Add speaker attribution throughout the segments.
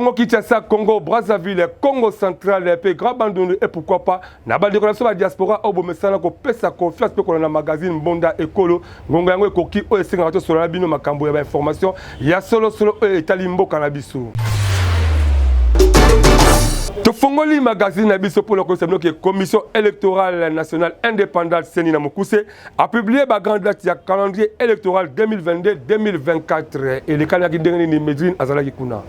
Speaker 1: Congo Kinshasa, Congo Brazzaville, Congo Central mpe Grand Bandundu et pourquoi pas na bandeko na biso ba diaspora oyo bomesana kopesa confiance mpe kolanda magazine Mbonda Ekolo. Ngonga yango ekoki oyo esengaka tosolola na bino makambo ya ba information ya solosolo oyo etali mboka na biso. Tofongoli magazine na biso mpo na koyebisa bino ke Commission électorale nationale indépendante CENI na mokuse a publié ba grande date ya calendrier électoral 2022-2024. Elekanaki ndenge nini? Medrine azalaki kuna.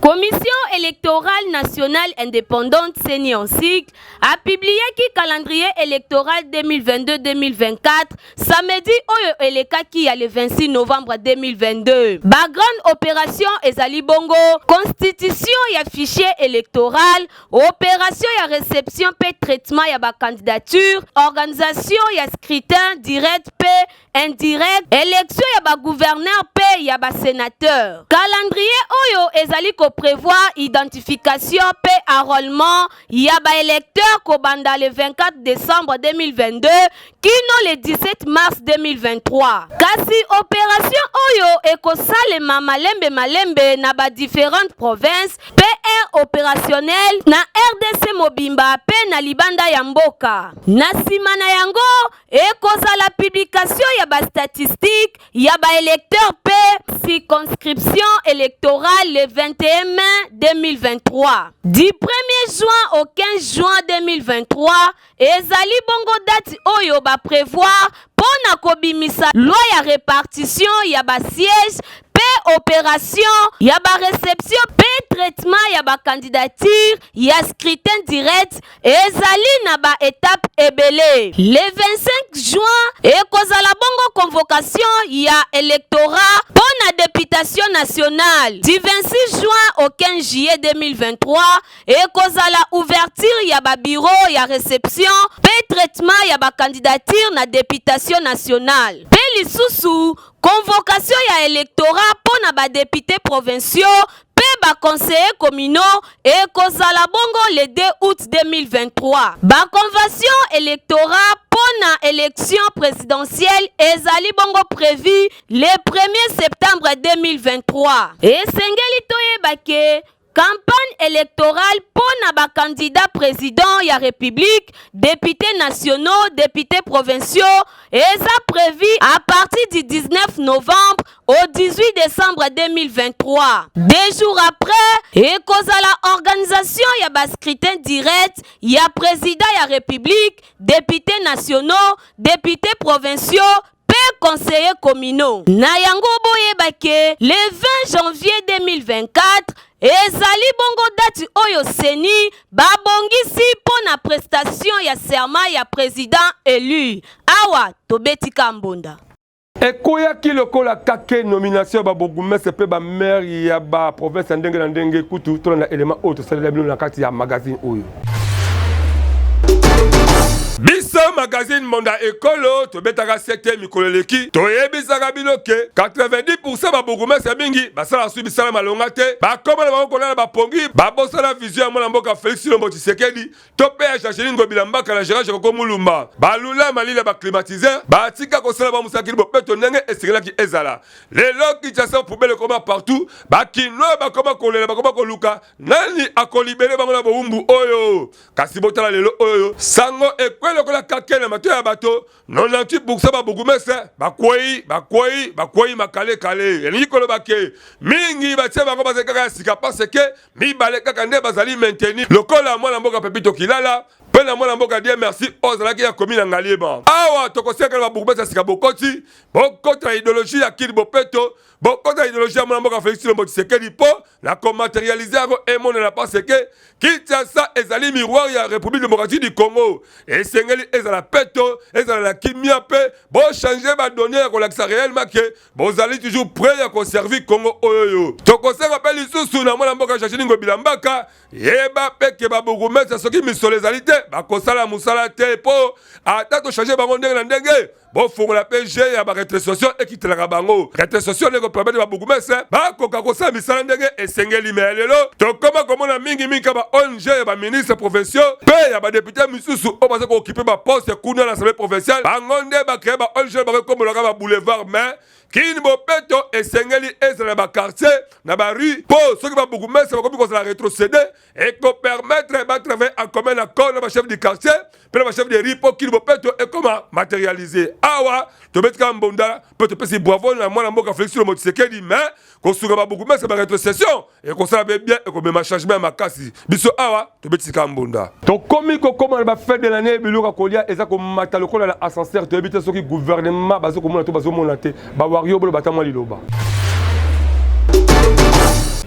Speaker 2: Commission électorale nationale indépendante CENI en cycle a publié calendrier électoral 2022-2024 samedi oyo elekaki ya le 26 novembre 2022. Ba grande opération ezali bongo constitution ya fichier électoral, opération ya réception pe traitement ya ba candidature, organisation ya scrutin direct pe indirect, élection ya ba gouverneur pe ya ba sénateur. Calendrier oyo ezali ko prévoir identification pe enrôlement ya ba électeur kobanda le 24 décembre 2022 kino le 17 mars 2023. Kasi opération oyo ekosalema malembe malembe na ba différentes provinces pe aire opérationnelle na RDC mobimba pe na libanda ya mboka. Na nsima na yango ekozala publication ya ba statistique ya ba électeurs pe circonscription électorale le 21 mai 2023. Du 1er juin au 15 juin 2023 ezali bongo date oyo ba prévoir mpo na kobimisa loi ya répartition ya ba siège pe opération ya ba réception pe traitement ya ba candidature ya scrutin direct ezali na ba étape ebele. Le 25 juin ekozala bongo convocation ya électorat mpo na députation nationale. Du 26 juin au 15 juillet 2023 ekozala ouverture ya ba bureau ya réception pe traitement ya ba candidature na députation nationale, pe lisusu convocation ya électorat mpo na ba députés provinciaux pe ba conseillers communaux ekozala bongo le 2 août 2023. Ba convention électorat mpo na élection présidentielle ezali bongo prévu le 1er septembre 2023. Esengeli toyeba ke campagne électorale mpo na ba candidat président ya République, députés nationaux, députés provinciaux eza prévu à partir du 19 novembre au 18 décembre 2023. 2 jours après ekozala organisation ya ba scrutin direct ya président ya République, députés nationaux, députés provinciaux pe conseillers communaux. Na yango boyeba ke le 20 janvier 2024 ezali bongo date oyo CENI babongisi mpo na prestation ya serment ya président élu. Awa tobetika mbonda.
Speaker 1: Ekoyaki lokola kake nomination ya babourgmestre mpe bamaire ya baprovince ya ndenge na ndenge. Kutu tolanda élément oyo tosalela bino na kati ya magazine oyo. Biso magazine Monda Ekolo tobetaka sete mikolo eleki, toyebisaka bino ke 90% babourgmestre mingi basalaka su bisala malonga te, bakoma na bango kolala bapongi, babosana vision ya mwana mboka Félix Tshilombo Tshisekedi to mpe ya Jacqueline Ngobila Mbaka na Gérard Jekoko Mulumba. Balula malili ya baclimatiseur, batika kosala bamusakili bopeto ndenge esengelaki ezala. Lelo Kinshasa poubelle ekoma partout, bakinois bakoma kolela, bakoma koluka nani akolibere bango na bowumbu oyo. Kasi botala lelo oyo sango ekwei lokola kake na mato ya bato, 98% babourgmestre bakwei, bakwei, bakwei makalekale. Elingi koloba ke mingi batie bango bazali kaka ya sika, parce ke mibale kaka nde bazali maintenu, lokola mwana mboka Pepito Kilala mpe na mwana mboka Dieu Merci oyo azalaki ya komi na Ngaliema. Awa tokosekela babourgmestre ya sika, bokoti, bokota na idéologie ya kili bopeto, bokota na idéologie ya mwana mboka Félix Tshilombo Tshisekedi mpo na komaterialize yango emonana, parce que Kinshasa ezali miroir ya République démocratique du Congo. Esengeli ezala peto, ezala na kimia, mpe bochange badonnées ya kolakisa réellement ke bozali toujours prêt ya koservir Congo oyoyo. Tokosenga mpe lisusu na mwana mboka Jacqueline Ngobila Mbaka, yeba mpe ke babourgmestre soki misolo ezali te, bakosala mosala te, mpo ata tochange bango ndenge na ndenge, bofongola mpe g ya baretrocession ekitelaka bango. Retrocession nde kopermettre babourgmestre bakoka kosala misala ndenge esengeli. Me ya lelo tokoma komona mingimingi ka ba ONG ya baministre provinciaux mpe ya badepute misusu oyo baza kookipe baposte kuna na assemblée provinciale, bango nde bacree ba ONG, bango ekombolaka baboulevard. Mais Kin bopeto esengeli ezala na ba quartier na ba rue mpo soki ba bourgmestre bakomi kozala retrocede ekopermettre ba travailler en commun accord na ba chef du quartier mpe na ba chef de rue mpo kin bopeto ekoma materialise. Awa tobetika mbonda mpe topesi bravo na mwana mboka Felix Tshilombo Tshisekedi, mais kosunga ba bourgmestre ba retrocession ekosala mpe bien, ekomema changement ya makasi. Biso awa tobetisika mbonda. Tokomi kokoma na ba fin de l'année, biloko ya kolia eza komata lokola na ascenseur. Toyebi te soki gouvernement bazo komona to bazomona te. Ba wario boloba ata mwa liloba.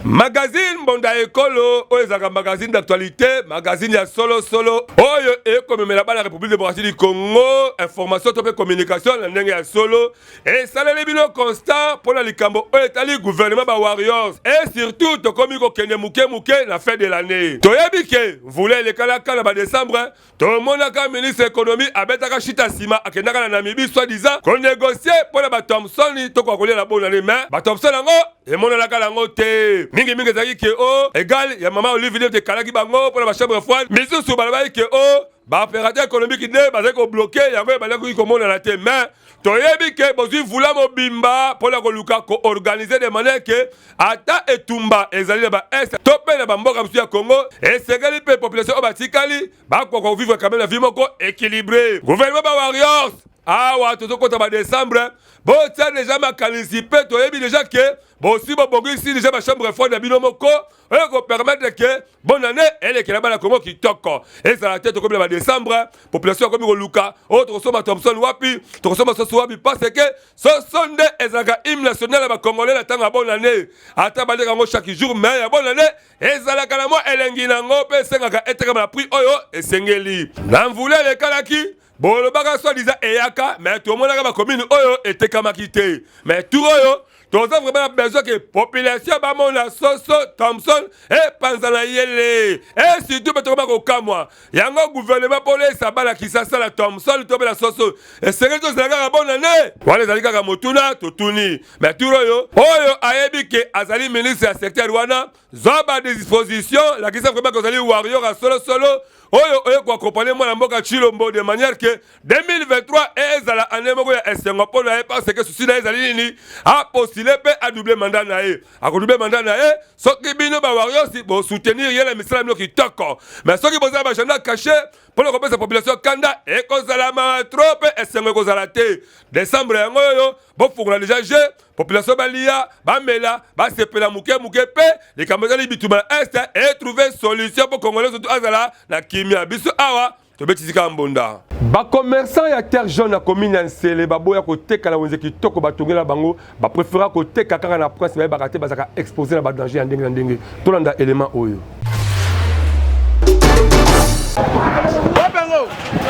Speaker 1: Magazine Mbonda Ekolo oyo ezalaka magazine d'actualité, magazine ya solo solo oyo ekomemela bana République démocratique du Congo information to mpe communication na ndenge ya solo. Esaleli bino constat mpo na likambo oyo etali gouvernement ba Warriors et surtout tokomi kokende moke moke na fin de l'année. Toyebi ke mvula elekalaka na ba décembre, tomonaka ministre économie abetaka shita nsima akendaka na Namibie soi-disant konégocier mpo na ba Thomson tokoka kolia na bonne année, mais ba Thomson yango emonanaka nango te. Mingimingi ezalaki ke o egal ya mama Olive nde ekalaki bango mpo na ba chambre froide. Misusu balobaki ke o ba opérateur économique nde bazali kobloke yango, ebandaki komonana te. Mais toyebi ke bozwi mvula mobimba mpo na koluka koorganize de manière ke ata etumba ezali na ba est to mpe na bamboka mosusu ya Congo, esengeli mpe population oyo batikali bakoka kovivre quand même na vie moko équilibré. Gouvernement ba Warriors, awa tozokota ba décembre, botia deja makanisi mpe toyebi deja ke bosi bobongisi deja ba chambre froide na bino moko oyo kopermettre ke bonne année elekela bana Congo kitoko. Ezala te tokomi na ba décembre, population akomi koluka oyo tokosomba Thomson wapi, tokosomba soso wapi, parce que soso nde ezalaka hymne national ya bacongolais na ntango ya bonne année. Ata baliaka yango chaque jour, mais ya bonne année ezalaka na mwa elengi nango mpe esengaka etekama na prix oyo esengeli. Na mvula elekalaki bolobaka soi-disant eyaka, mais tomonaka bacommune oyo etekamaki te. Mais tour oyo toza vraiment na besoin ke population bamona soso Thomson epanza na yele, et surtout mpe tokoma kokamwa yango gouvernement mpo olesa bana Kisasa na Thomson to mpe na soso, esengeli tozala kaka bonne année wana. Ezali kaka motuna totuni. Mais tour oyo, oyo ayebi ke azali ministre ya secteur wana, zwa ba disposition, lakisa vraiment ke ozali warrior ya solosolo oyo oye koaccompagne mwana mboka Tshilombo de manière ke 2023 ezala année moko ya esengo mpo na ye, parce que souci na ye ezali nini? Apostule mpe adouble mandat na ye. Akodouble mandat na ye soki bino ba warriors bosoutenir ye na misala bino kitoko. Mais soki bozala baagenda caché mpo na kopesa population kanda, ekozala mawa trop mpe esengo ekozala te. Décembre yango oyo, bofungola déjà jeu, population balia, bamela, basepela moke moke, mpe likambo ezali bitumba na est etrouve solution mpo congolais surtout azala na kimia. Biso awa tobetisika mbonda. Bacommerçant ya Terre Jaune na commune ya Nsele baboya koteka na wenze kitoko batongela bango, bapréféra koteka kaka na prince. Bayebaka te bazalaka exposé na badanger ya ndenge na ndenge. Tolanda élément oyo.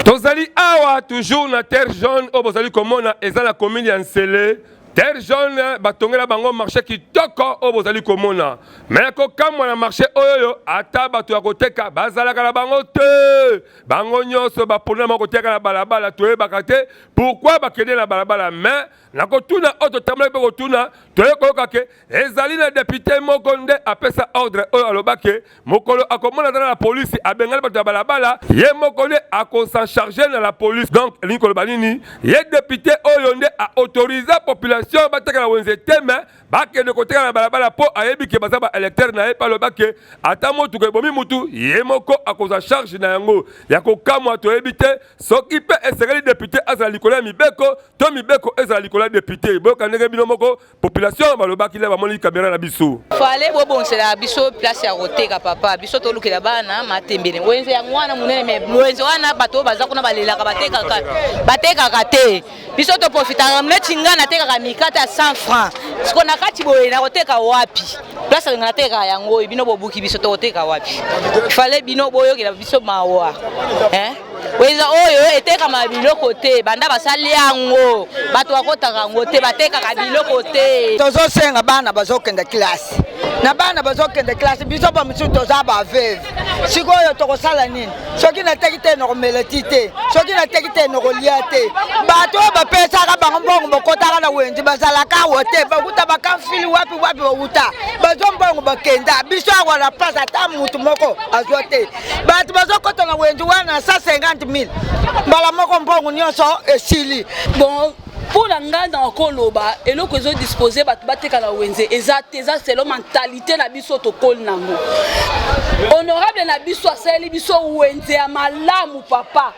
Speaker 1: Tozali awa toujours na Terre Jaune oyo bozali komona eza na commune ya Nsele. Terre Jaune batongela bango marché kitoko oyo bozali komona, mais kokamwa na marché oyo, ata bato ya koteka bazalaka na bango te. Bango nyonso bapona bango koteka na balabala. Toyebaka te pourquoi bakende na balabala, mais na kotuna oyo totambolaki mpe kotuna, toye koyoka ke ezali na député moko nde apesa ordre oyo aloba ke mokolo akomona aza na la polisi abengani bato ya balabala, ye moko nde akosan charge na la police. Donc elingi koloba nini? Ye député oyo nde aautorise population bateka na wenze te, mais bakende koteka na balabala, mpo ayebi ke baza baélecteur na ye, mpe aloba ke ata motuka ebomi mutu, ye moko akozwa charge na yango. Ya kokamwa, toyebi te soki mpe esengeli député azala likolo ya mibeko to mibeko ezala likolo ya député. Boyoka ndenge bino moko population balobaki le bamoni kamera na biso.
Speaker 3: Fale bobongisela biso place ya koteka, papa. Biso tolukela bana matembele. Wenze yango wana monene, mais wenze wana bato oyo baza kuna balelaka, batekaka te. Biso toprofitaka neti ngai natekaka mikate ya 100 franc. Siko na kati boye, nakoteka wapi? Place alinga natekaka yango oyo bino bobuki, biso tokoteka wapi? Fale bino boyokela biso mawa, eh? Wenze oyo etekama biloko te. Banda basali yango, bato bakotaka yango te, batekaka biloko te.
Speaker 4: Tozosenga, bana bazokende classe, na bana bazokende classe, biso bamosusu toza baveuve. Sikoyo tokosala nini? Soki nateki te, nakomela ti te. Soki nateki te, nakolia te. Bato oyo bapesaka bango mbongo bokotaka na wenze bazalaka awa te. Bakuta bakamfili wapi wapi, bauta bazwa mbongo, bakenda. Biso awa na place, ata mutu moko azwa te. Bato bazokɔta na wenze wana 150 000 mbala moko, mbongo nyonso esili.
Speaker 5: Bon. Mpo na ngai na koloba eloko ezo dispose bato bateka na wenze eza te, eza selon mentalité na biso tokoli nango. Honorable na biso asaleli biso wenze ya malamu papa.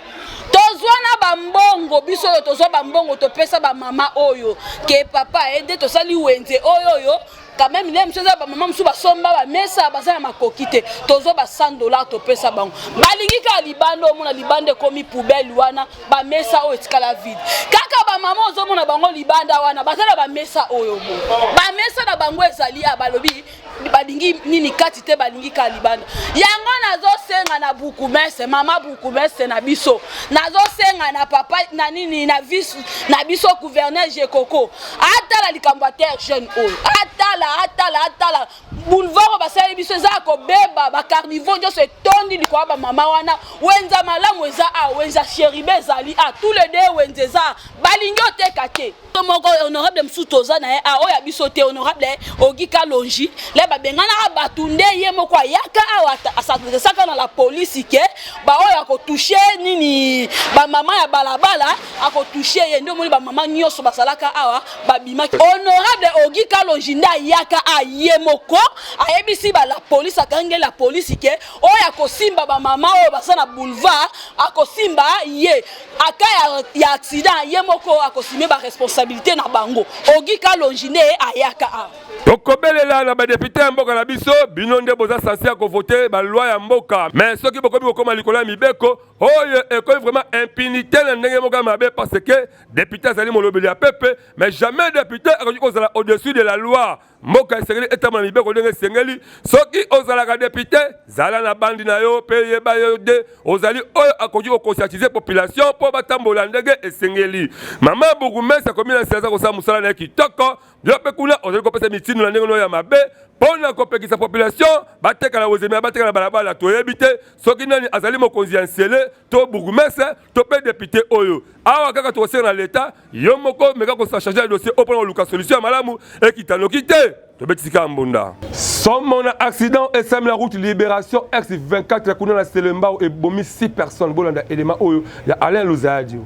Speaker 5: Tozwa na bambongo biso oyo tozwa bambongo topesa bamama oyo ke papa ede tosali wenze oyo oyo quand même nde mosusu eza bamama mosusu basomba bamesa baza na makoki te, tozwa ba 100 $ topesa bango. Balingi kaka libanda, omona libanda ekomi poubelle wana, bamesa oyo etikala vide kaka. Bamama ozomona bango libanda wana baza na bamesa oyo bo bamesa na bango ezali ya balobi balingi nini kati te, balingi kaka libanda. Yango nazosenga na bourgmestre, mama bourgmestre na biso, nazosenga na papa na nini na vice na biso gouverneur Jekoko, atala likambo ya terre jeune oyo, atala, atala, atala boulevard oyo basali biso eza ya kobeba, bacaniveaux nyonso etondi likolo ya bamama wana. Wenza malamu eza a wenza Chérubin ezali a tous les deux wenze eza balingi oteka te. Moko honorable mosusu toza na ye a oyo ya biso te, honorable Ogi Kalonji le babenganaka bato nde ye moko ayaka awa as'adressaka na la polisi ke baoyo akotouche nini bamama ya balabala akotouche ye. Nde omoni bamama nyonso bazalaka awa babimaki. Honorable Ogi Kalonji nde ayaka a ye moko ayebisi ba la police, akangi la police ke oyo akosimba bamama oyo baza na boulevard akosimba ye aka ya accident, ye moko akosime baresponsabilité na bango. Ogi Kalonji nde ayaka awa.
Speaker 1: Tokobelela na badéputés ya mboka na biso, bino nde boza censé ya kovote baloi ya mboka, mais soki bokomi kokóma likolo ya mibeko oyo ekomi vraiment impunité na ndenge moko ya mabe, parce que député azali molobeli ya pepe, mais jamais député akoki kozala au-dessus de la loi. Mboka esengeli etambola mibeko ndenge esengeli. Soki ozalaka député, zala na bandi na yo mpe yeba yo nde ozali oyo akoki koconscientiser population mpo batambola ndenge esengeli. Mama bourgmestre akomi na nse, aza kosala mosala na ye kitoko. Yo mpe kuna ozali kopesa mitindo na ndenge oyo ya mabe mpo na kopekisa population bateka na wezemia, bateka na balabala. Toyebi te soki nani azali mokonzi ya Nsele, to bourgmestre to mpe député oyo awa. Kaka tokosenga na leta, yo moko meka kosacharge ya dossier oyo mpona koluka solution ya malamu ekita noki te. Tobetisika mbunda somo na accident esami na route Libération ex 24 kuna na Selembao, ebomi 6 personnes. Bolanda élément oyo ya Alain Luzadio.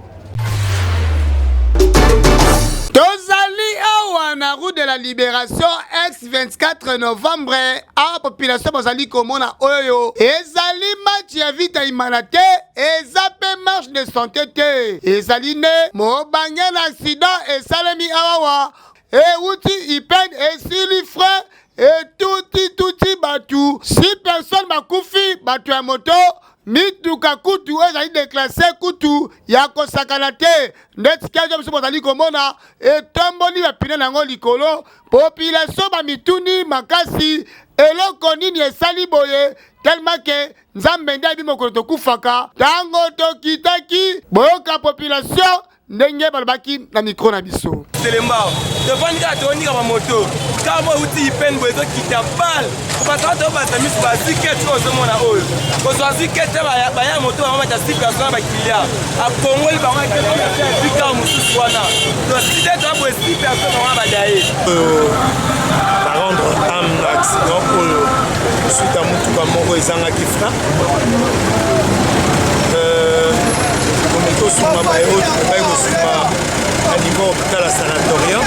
Speaker 6: Tozali awa na route de la Libération ex 24 novembre. Awa population bazali komona oyo ezali match ya Vita Imana te, eza mpe marche de santé te, ezali nde mobange na accident esalemi awawa. Euti UPN, esili frein, etutituti bato. Six personnes bakufi, bato ya moto, mituka kutu oyo ezali déclassé kutu ya kosakana te. Ndeti kejo biso bozali komona etomboli bapine na yango likolo. Population bamituni makasi eloko nini esali boye, tellement ke Nzambe nde ayebi mokolo tokufaka. Ntango tokitaki, boyoka population ndenge balobaki na micro na biso.
Speaker 7: Selembao tovandi kaka, toyonika bamoto kaka mo euti UPN boye ezokita bale kopasaka, tobasa miso bazwi kete oyo ozomona oyo kozwa azwi kete baya moto bango bata six personnes na baclient akongoli bango azwi kaka mosusu wana tosite toya boye six personnes bango badaye.
Speaker 8: Oyo barendre âme na accident oyo suite ya motuka moko ezangaki frein, komeki kosunga baye oyo tokokaki kosunga na niveau hôpital ya sanatorium.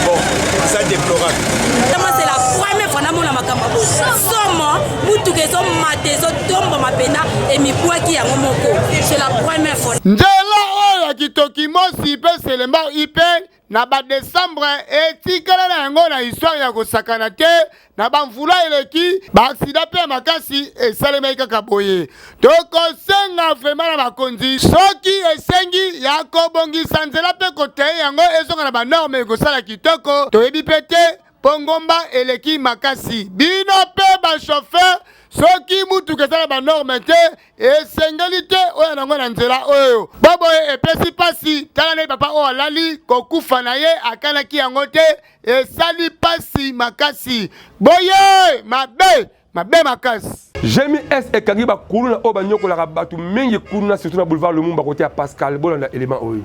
Speaker 8: Bon, eza déplorable.
Speaker 9: Vraiment, c'est la première fois namona makambo boye somo, mutuka ezomata, ezotombama mpena, emibwaki yango moko. C'est la première fois.
Speaker 6: Nzela oyo ya Kitoki Mosi mpe Selembao UPN na badécembre etikala na yango na histoire ya kosakana te. Na bamvula eleki, baaccident mpe ya makasi esalemaki kaka boye. Tokosenga vraiment na bakonzi, soki esengi ya kobongisa nzela mpe koteye yango ezonga na banorme, ekosala kitoko. Toyebi mpe te mpo ngomba eleki makasi. Bino mpe bachauffeur, soki mutuka eza na banorme te, esengeli te oyo nango na nzela oyo bo boye. Epesi mpasi, tala nde papa oyo alali kokufa na ye, akanaki yango te. Esali mpasi makasi boye, mabe mabe makasi.
Speaker 1: Gemi S ekangi bakuluna oyo banyokolaka bato mingi kuna, surtout na boulevard Lumumba kote ya Pascal. Bolanda élément oyo.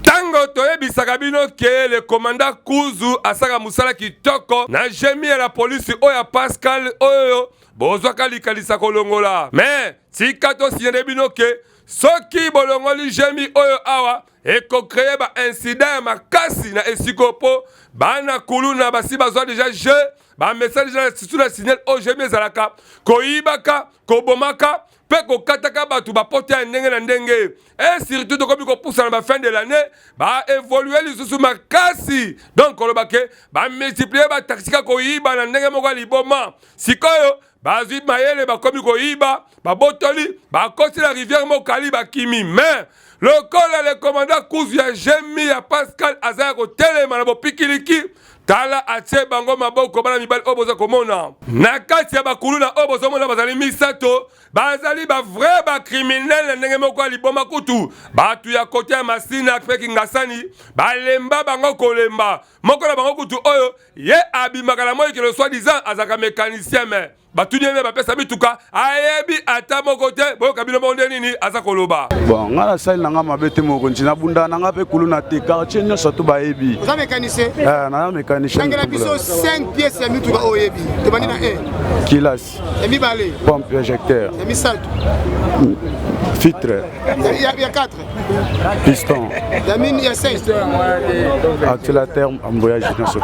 Speaker 1: Ntango toyebisaka bino ke le commandant Kuzu asaka mosala kitoko na gemi ya la polisi oyo ya Pascal oyo bozwaka likanisa kolongola, mais tika tosignale bino ke Soki bolongoli GMI oyo awa eko créer ba incident ya makasi na esika mpo bana kuluna basi bazwa deja jeu ba message deja surtout na signal oyo GMI ezalaka koyibaka kobomaka mpe kokataka bato bapota ya ndenge na ndenge e surtout tokomi kopusana ba fin de l'année ba évolue lisusu makasi donc koloba ke bamultiplie bataxika koyiba na ndenge moko ya liboma sikoyo bazwi mayele bakomi koyiba babotoli bakoti na rivière mokali bakimi mais lokola le commandant kuzu ya gemi ya pascal aza ya kotelema na bopikiliki tala atie bango maboko bana mibali oyo boza komona na kati ya bakuluna oyo bozomona bazali misato bazali ba vrai ba criminel na ndenge moko ya liboma kutu bato ya kote ya masina mpe kingasani balemba bango kolemba moko na bango kutu oyo ye abimaka na moi kelo soi disant azalaka mécanicien mais batuni ye me bapesa mituka ayebi ata moko te boyoka bino moko nde nini aza koloba
Speaker 10: bon ngai nasali na ngai mabe te mokonzi nabundaka na ngai mpe kuluna te quartier nyonso to bayebi
Speaker 6: oza mécanicien
Speaker 10: eh, naza mécanicien
Speaker 6: tangela biso 5 pièces ya mituka oyo oyebi tobandi na 1
Speaker 10: kilasi
Speaker 6: ya mibale
Speaker 10: pompe injecteur
Speaker 6: ya misato
Speaker 10: filtre
Speaker 6: ya 4
Speaker 10: piston
Speaker 6: ya mini ya 5
Speaker 10: accélérateur embrayage nyonso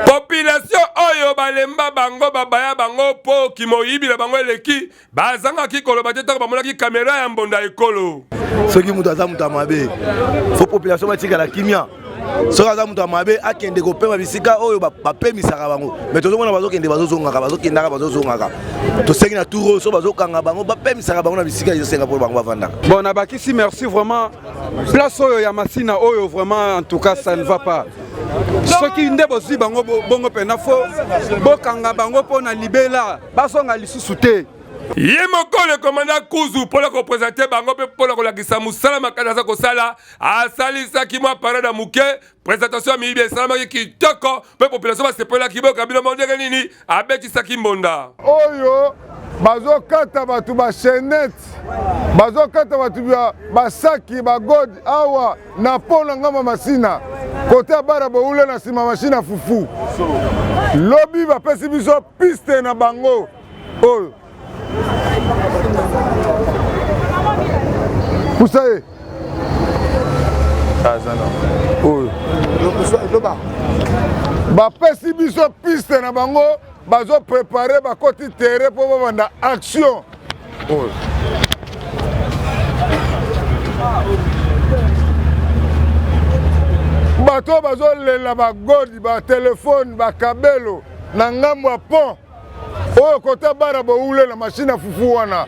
Speaker 1: population oyo balemba bango babaya bango mpo kimoyibi na bango eleki bazangaki koloba te ntango bamonaki kamera ya mbonda ekolo
Speaker 11: soki moto aza moto ya mabe fo population batikala kimia soki aza moto ya mabe akende kopema bisika oyo bapemisaka bango me tozomona bazokende bazozongaka bazokendaka bazozongaka tosengi na tour oyo so bazokanga bango bapemisaka bango na bisika ezosenga mpo bango bavandaka
Speaker 10: bon nabakisi merci vraiment place oyo ya masina oyo vraiment en tout cas ça ne va pas soki nde bozwi bango bongo mpena fo bokanga bango mpo na libela bazonga lisusu te
Speaker 1: ye moko le commandant kuzu mpo na kopresente bango mpe mpo na kolakisa mosala makasi aza kosala asalisaki mwa parade ya moke presentation ya miyibi esalamaki kitoko mpe population basepelaki boyoka bino mo ndenge nini abetisaki mbonda
Speaker 12: oyo bazokata bato bachenete bazokata bato basaki bagode awa na po na ngamba masina kote ya bara boule na nsima mashine ya fufu lobi bapesi biso piste na bango oyo pusa ye oyo bapesi biso piste na bango bazo prepare bakoti terrain mpo babanda action oyo bato oyo bazolela bagodi batelefone bakabelo na ngambo ya pont oyo kota bara boule na mashine ya fufu wana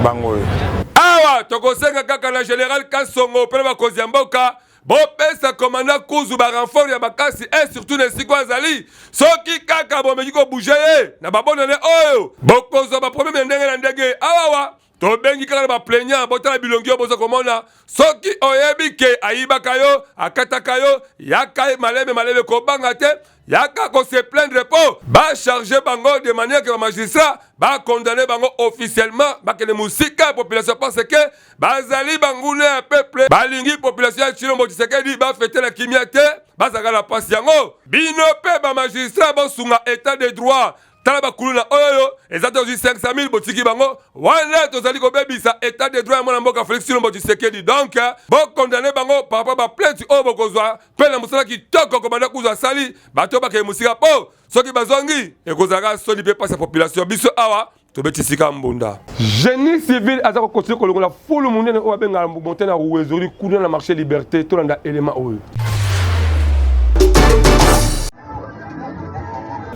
Speaker 12: bango oyo
Speaker 1: awa tokosenga kaka na general kasongo mpe na bakonzi ya mboka bopesa commandant kuzu ba renfort ya makasi e surtout na esika azali soki kaka bomeki kobouge ye na babonane oyo bokozwa baproblème ya ndenge na ndenge awawa tobengi kaka na baplaignant botala bilongi oyo boza komona soki oyebi ke ayibaka yo akataka yo yaka malebe malebe kobanga te yaka ko se plaindre mpo ba charge bango de manière que bamagistrat bakondamne bango officiellement bakende mosika ya population parce que bazali banguna ya peuple balingi population ya Tshilombo Tshisekedi bafete na kimia te bazalaka na mpasi yango bino mpe bamagistrat bosunga état de droit tala bakuluna oyo eza tozwi 500 000 botiki bango wana tozali kobebisa état de droit ya mwana mboka Félix Tshilombo Tshisekedi donc bokondane bango par rapport baplainte oyo bokozwa mpe na mosala kitoko komanda kuzu asali bato bakende mosika mpo soki bazongi ekozalaka soni mpe mpasi ya population biso awa tobeti sika mbunda génie civil aza kokontinue kolongola fulu monene oyo babengaka montagne ya ruwezori kuna na marché liberté tolanda elema oyo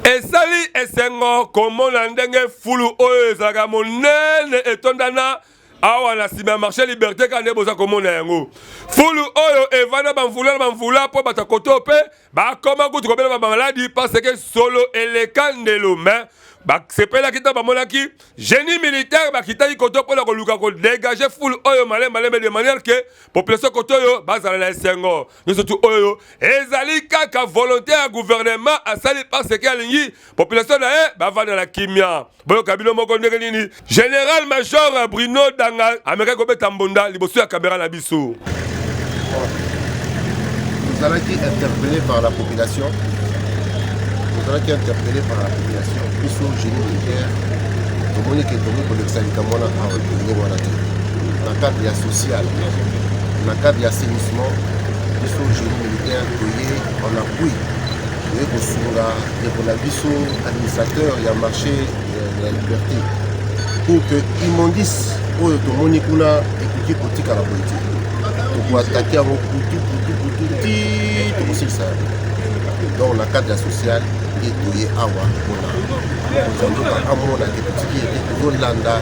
Speaker 1: esali esengo komona ndenge fulu oyo ezalaka monene etondana awa na nsima ya marché liberté kaka nde boza komona yango fulu oyo evanda bamvula na bamvula mpo bato ya koto mpe bakoma kutu kobela bamaladi parce que solo eleka ndelo mais basepelaki ntango bamonaki génie militaire bakitaki koto mpo na koluka kodégage fulu oyo malembe malembe de manière que population koto oyo bazala na esengo nyonso tu oyo ezali kaka volonté ya gouvernement asali parce que alingi population na ye bavanda na kimia boyoka bino moko ndenge nini général major Bruno Danga amekaki kobeta mbonda liboso ya kamera na biso
Speaker 13: tozalaki interpellé par la population tozalaki interpellé par la population biso génie militaire tomoni ke tokoki kolekisa likambo wana awa ndenge wana te. Na cadre ya social, na cadre ya assainissement, biso génie militaire toye en appui, toye kosunga ndeko na biso administrateur ya marché ya Liberté pour que immondice oyo tomoni kuna ekoki kotikala boye te. Tokoatake yango kutu kutu kutu ti tokosilisa yango. Donc na cadre ya social nde toye awa mpona mokonzi ya mboka amona ke totiki ye te, tozolanda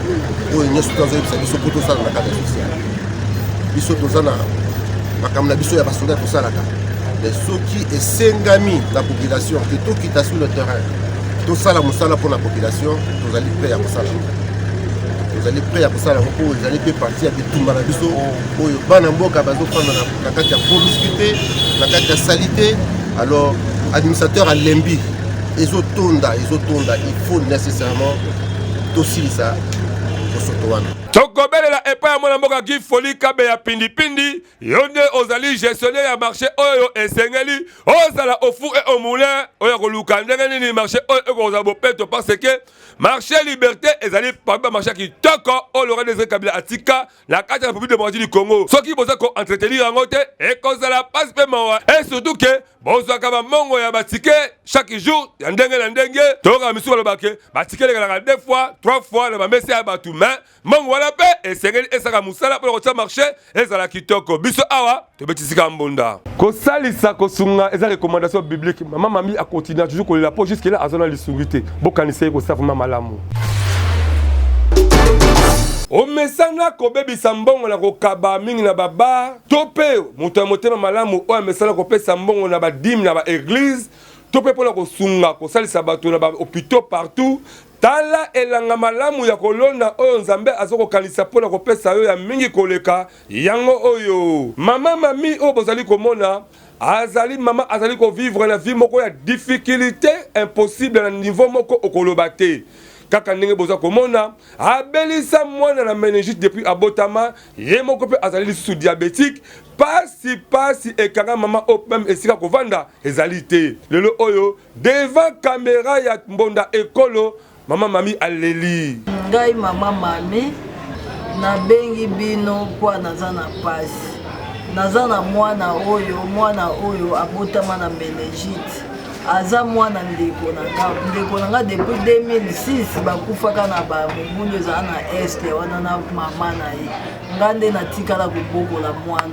Speaker 13: oyo nyonso to azoyebisa biso mpo tosala na cadre social. Biso toza na makambo na biso ya basoda tosalaka, mais soki esengami na population ke tokita sur le terrain tosala mosala mpo na population, tozali prêt ya kosala yango, tozali prêt ya kosala yango mpo ezali mpe parti ya bitumba na biso oyo bana mboka bazofanda na kati ya promiscuité, na kati ya salite. Alors administrateur alembi, ezotonda ezotonda, il faut nécessairement tosilisa bosoto wana.
Speaker 1: Tokobelela epai ya mwana mboka Guy Foli Kabe ya Pindipindi, yo nde ozali gestionnaire ya marché oyo esengeli ozala au four et au moulin oyo koluka ndenge nini marché oyo ekozala bopeto, parce que marché Liberté ezali parmi ba marché ya kitoko oyo Laurent Désiré Kabila atika na kati ya République démocratique du Congo. Soki boza ko entretenir yango te, ekozala pasi mpe mawa, et surtout que bozwaka bambongo ya batike chaque jour ya ndenge na ndenge. Toyoka misusu balobake batike elekalaka deux fois trois fois na bamesa ya bato, mais mbongo wana mpe esengeli esaka mosala mpona kotia marché ezala kitoko. Biso awa tobetisika mbunda kosalisa kosunga eza recommandation biblique. Mama Mami akontinua toujours kolela mpo jusque là aza na lisungi te. Bokanisa ye kosala vraiment malamu. Omesana kobebisa mbongo na kokaba mingi na babar, to mpe moto ya motema malamu oyo amesana kopesa mbongo na badime na baeglize, to mpe mpo na kosunga kosalisa bato na bahopitaux partout. Tala elanga malamu ya kolona oyo Nzambe aza kokanisa mpo na kopesa yo ya mingi koleka yango oyo. Mama Mami oyo bozali komona azali mama azali kovivre na vie moko ya difficulté impossible na niveau moko okoloba te. Kaka ndenge boza komona, abelisa mwana na meningite depuis abotama, ye moko mpe azali lisusu diabetique. Pasi pasi ekanga mama oyo, meme esika kovanda ezali te. Lelo oyo devant camera ya Mbonda Ekolo, mama Mami aleli.
Speaker 14: Ngai mama Mami nabengi bino mpo naza na pasi, naza na mwana oyo, mwana oyo abotama na meningite, aza mwana ndeko na nga, ndeko na nga depuis 2006 bakufaka na bamobulu ezala na este wana na mama na ye. Nga nde natikala kobokola mwana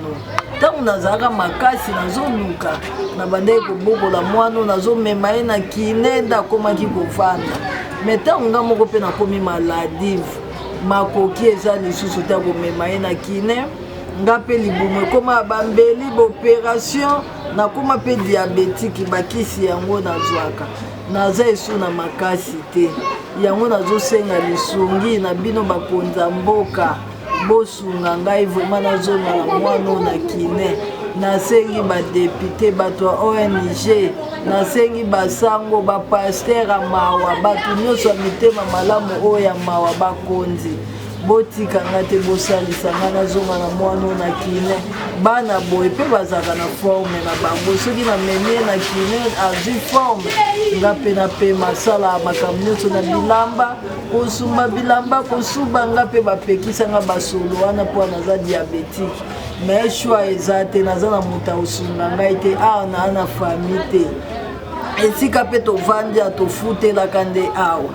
Speaker 14: ntango nazalaka makasi, nazoluka nabandaki kobokola mwana, nazomema ye na kine nde akomaki kovanda. Me ntango nga moko mpe nakomi maladive, makoki eza lisusu te komema ye na kine. Nga mpe libumu ekoma ya bambeli baoperation, nakoma mpe diabetike, bakisi yango nazwaka, naza esu na makasi te. Yango nazosenga lisungi na bino bakonza mboka, bosunga ngai vraiment nazonga na mwana oyo na kine. Nasengi badepute, bato ya ONG, nasengi basango, bapaster ya mawa, bato nyonso ya mitema malamu oyo ya mawa, bakonzi botika nga te, bosalisa nga nazonga na mwana oyo na kine. Bana boye mpe bazalaka na forme na bango, soki namemi ye na kine azwi forme, nga mpe napema asala makambo nyonso na bilamba, kosumba bilamba, kosuba. Nga mpe bapekisa nga basolo wana mpo naza diabetike, mais choix eza te, naza na moto akosunga ngai te awa, naa na famille te, esika mpe tovandi ya tofutelaka nde awa.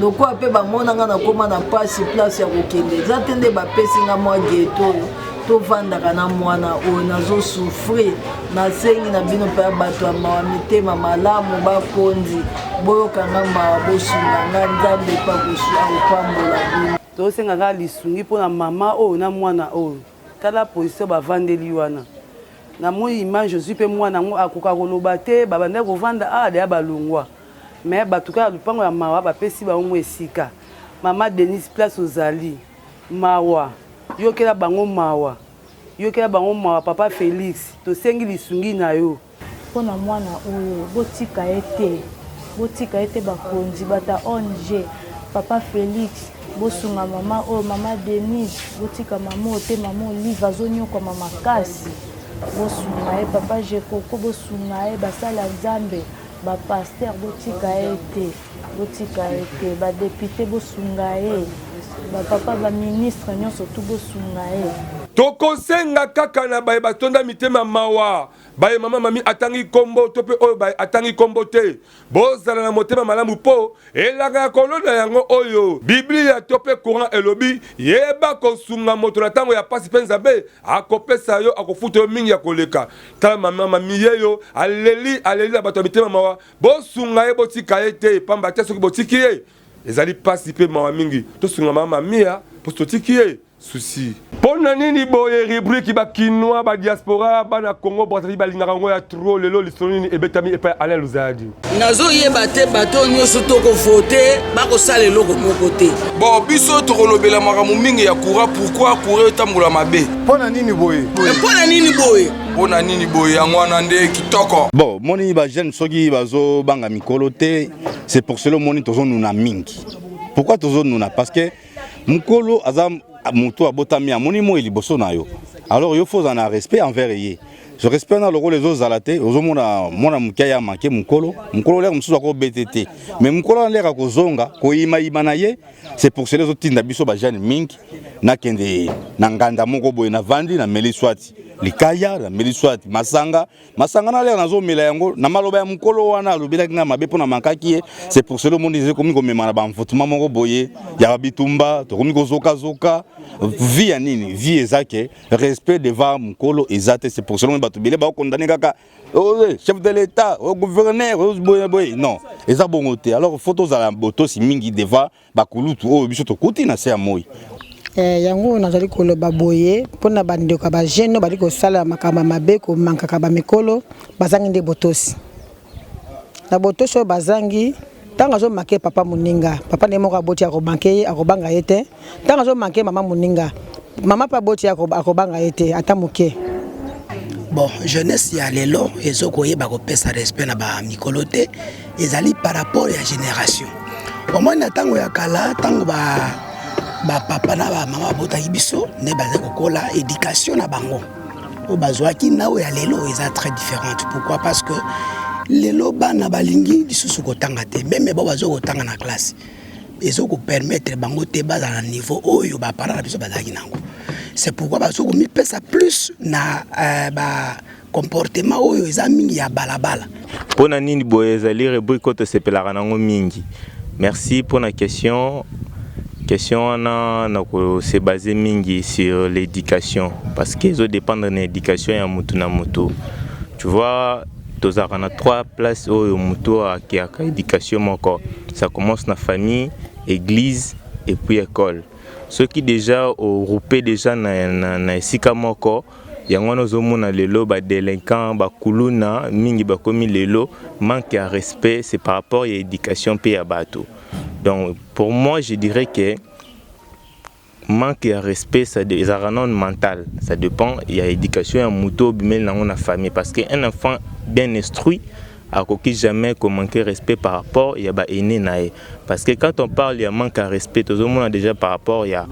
Speaker 14: Lokola mpe bamona nga nakóma na mpasi, place ya kokende eza te, nde bapesi nga mwa geto oyo tovandaka na mwana oyo, nazosouffrir. Nasengi na bino mpe ya bato ya mawa, mitema malamu, bakonzi, boyoka nga mawa, bosunga nga, Nzambe mpe akopambola bino.
Speaker 15: Tosenga kaka lisungi mpona mama oyo na mwana oyo. Tala position bavandeli wana, namoni image ozwi mpe mwana yango akoka koloba te. Babandaki kovanda awa deya balongwa, mais bato kaka lupango ya mawa bapesi bango esika. Mama Denise, place ozali mawa, yokela bango mawa, yokela bango mawa. Papa Félix, tosengi lisungi na yo
Speaker 16: mpona mwana oyo. Botika ye te, botika ye te. Bakonzi, bato ya ONG, papa Félix, bosunga mama oyo, mama Denise. Botika mama oyo te. Mama Olive azonyokwama makasi, bosunga ye. Papa Jekoko, bosunga ye. Basali ya Nzambe, bapaster, botika ye te, botika ye te. Badepute, bosunga ye. Bapapa baministre nyonso tu bosunga ye.
Speaker 1: Tokosenga kaka na baye batonda mitema mawa, baye mama Mami atangi kombo to mpe oyo baye atangi kombo te, bozala na motema malamu mpo elaka ya kolona yango oyo Biblia to mpe Coran elobi, yeba kosunga moto na tango ya pasi mpe Nzambe akopesa yo, akofuta yo mingi ya koleka. Tala mama Mami yeyo aleli, aleli na bato ya mitema mawa, bosunga ye, botika ye te, pamba te soki botiki ye ezali pasi mpe mawa mingi. Tosunga mama Mamia mpo totiki ye souci. Pona nini boye rubrique ba kinois ba diaspora bana Congo Brazzaville balingaka yango ya trop lelo lisolo nini ebetami epai ya Alain Luzadi.
Speaker 17: Nazo yeba te bato oyo nyoso toko vote bakosala eloko moko te.
Speaker 18: Bon biso tokolobela makambo mingi ya courant pourquoi courant etambola mabe.
Speaker 12: Pona nini boye?
Speaker 17: Pona nini boye?
Speaker 18: Pona nini boye yango wana nde kitoko.
Speaker 19: Bon moni ba jeune soki bazo banga mikolo te c'est pour cela moni tozo nuna mingi. Pourquoi tozo nuna? Parce que Mukolo aza mutu abotami amoni moi liboso na yo alors yo faut ozala na respect envers ye so respect na lokola ezozala te ozomona mwana moke aya manke mokolo mokolo lere mosusu akobete te mais mokolo wana lere akozonga koyimayima na ye c'est pour cela ezotinda biso bajeune mingi nakende na nganda moko boye navandi nameli swati likaya nameli swati masanga Masanga na lere nazomela yango na maloba ya mokolo wana alobelaki ngai mabe mpo na mankaki ye. C'est pour cela omoni ekomi komema na ba-envoûtement moko boye ya bitumba, tokomi kozokazoka. Vie ya nini? Vie eza ke respect devant mokolo eza te. C'est pour cela omoni bato ebele bakondane kaka oh, eh, chef de l'État, oh, gouverneur, oh, boye boye. Non, eza bongo te. Alors faut tozala botosi mingi devant bakulutu oyo biso tokuti na se ya moi.
Speaker 20: Eh, yango nazali koloba boye mpo na bandeko ya bajeune oyo bali kosala makambo ya mabe komankaka bamikolo bazangi nde botosi na botosi oyo bazangi ntango azomanke papa moninga papa nde moko aboti akomanke ye akobanga ye te ntango azomanke mama moninga mama mpe aboti ye akobanga ye te ata moke.
Speaker 21: Bon, jeunesse ya lelo ezo koyeba kopesa respect na ba mikolo te, ezali par rapport ya generation. Omoni na ntango ya kala, ntango ba ba papa na ba mama babotaki biso nde bazali kokola, education na bango oyo bazwaki na oyo ya lelo eza très différente. Pourquoi? Parce que lelo bana balingi lisusu kotanga te, meme bao bazo kotanga na classe ezo ko permettre bango te bazala na niveau oyo ba parents na biso bazalaki nango. C'est pourquoi bazo komipesa plus na euh, ba comportement oyo eza mingi ya balabala.
Speaker 22: Mpo na nini boye ezali rubrique oyo tosepelaka nango mingi. Merci mpo na question. Question wana nako se baser mingi sur l'education parce que ezo dependre na education ya mutu na mutu. Tu vois tozalaka na trois places oyo mutu akeyaka education moko. Ça commence na famille, eglise et puis ecole. Soki dejà o rouper dejà na, na, na esika moko Yango wana ozomona lelo ba delinquants, ba kuluna mingi bakomi lelo manque ya respect c'est par rapport ya education pe ya bato. Donc pour moi je dirais que manque ya respect ça ezalaka nanu mental, ça dépend ya education ya moto obimeli nango na famille parce que un enfant bien instruit akoki jamais ko manquer respect par rapport ya ba aines na ye parce que quand on parle ya manque ya respect tozomona déjà par rapport ya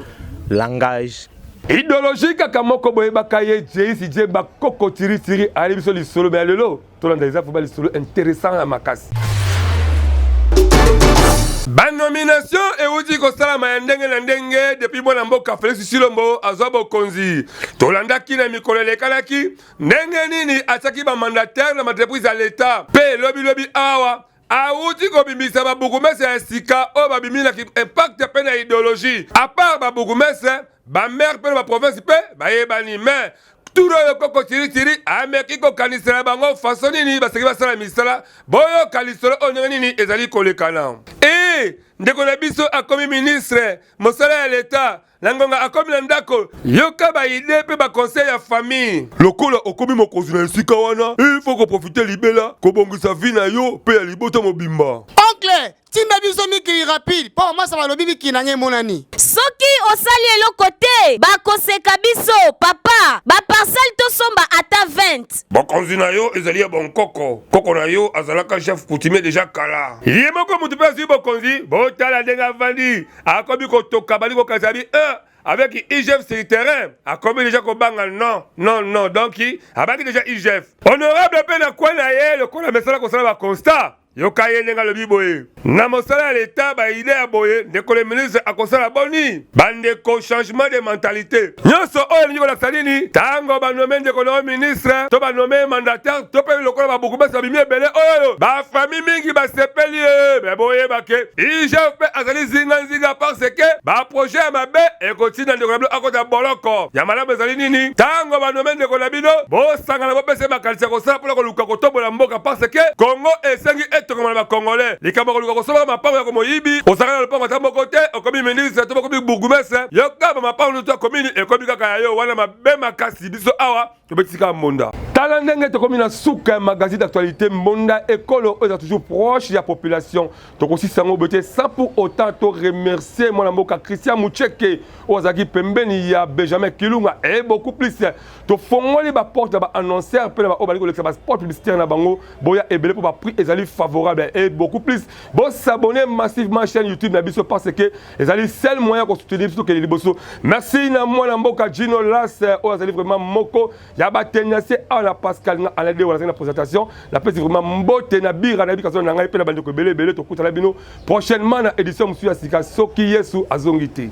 Speaker 22: langage.
Speaker 1: Idologie kaka moko boyebaka ye Jeisi Djemba koko tiri tiri ayeli biso lisolo mais ya lelo tolanda eza vraiment lisolo interessant ya makasi. Ba nomination euti kosalama ya ndenge na ndenge depuis mwana mboka Felix Tshilombo azwa bokonzi. Tolandaki na mikolo elekanaki ndenge nini atiaki ba mandataires na ba entreprise ya l'Etat mpe lobi lobi awa Awuti kobimisa ba bourgmestre ya sika oyo babimi na impact mpe na ideologie. A part ba bourgmestre, ba maire mpe na ba province mpe bayebani mais tour oyo koko Chiri Chiri ameki kokanisela bango façon nini basengeli basala misala. Boyoka lisolo oyo ndenge nini ezali kolekana. Ee, ndeko na biso akomi ministre mosala ya l'Etat. Na ngonga akomi na ndako, yoka ba idee pe ba conseil ya famille. Lokola okomi mokonzi na esika wana, il faut ko profiter libela, kobongisa vie na yo pe ya libota mobimba.
Speaker 6: Oncle, tinda biso mikili rapide po mama sama alobi mikili na nga emonani.
Speaker 2: Soki osali eloko te bakoseka biso papa ba parcelle tosomba ata 20.
Speaker 1: Bokonzi na yo ezali ya bonkoko, koko na yo azalaka chef coutumier dejà kala. Ye moko mutu pe azui bokonzi, botala ndenge avandi, Akomi kotoka bali kokanisa bi eh, avec IGF sur terrain akomi deja kobanga non non non donc abaki deja IGF honorable pe na coin na ye lokola mesala kosala ba constat. Yoka ye ndenge alobi boye na mosala ya leta ba idee ya boye ndeko le ministre akosala boni bandeko changement de mentalité nyonso oyo elingi kolakisa nini ntango banome ndeko na yo ministre to banome mandataire to mpe lokola babourgmestre babimi ebele oyo bafami mingi basepeli ye me boyeba ke igf mpe azali zinganzinga parce ke baprojet ya mabe ekotinda ndeko na bino akota boloko ya malamu ezali nini ntango banome ndeko na bino bosangana bopesa ye makanisi ya kosala mpona koluka kotombola mboka parce que Congo esengi etongama na ba congolais likambo ya koluka kosombaka mapango ya komoyibi ozalaka na lopango ata moko te okomi ministre to bokomi bourgmestre yoka ba mapango nyonso ya commune ekomi kaka ya yo wana mabe makasi biso awa tobetisi kaka mbonda tala ndenge tokomi na suka ya magazine d'actualité mbonda ekolo oyo eza toujours proche ya population tokosisa yango boye te sans pour autant to remercier mwana mboka Christian Mucheke oyo azalaki pembeni ya Benjamin Kilunga et beaucoup plus tofongoli ba porte ya ba annonceurs mpe na baoyo balingi kolekisa ba spot publicitaire na bango boya ebele mpo ba prix ezali favorable et beaucoup plus bosabonner massivement chaîne YouTube na biso parce que ezali seul moyen ya kosoutenir biso tokende liboso merci na mwana mboka Gino Las oyo azali vraiment moko ya ba tenacier awa na Pascal nga Alain Dewa nazali na présentation napesi vraiment mbote na bira nayebi kazo na ngai mpe na bandeko ebele ebele tokutana bino prochainement na édition mosusu ya sika soki Yesu azongi te.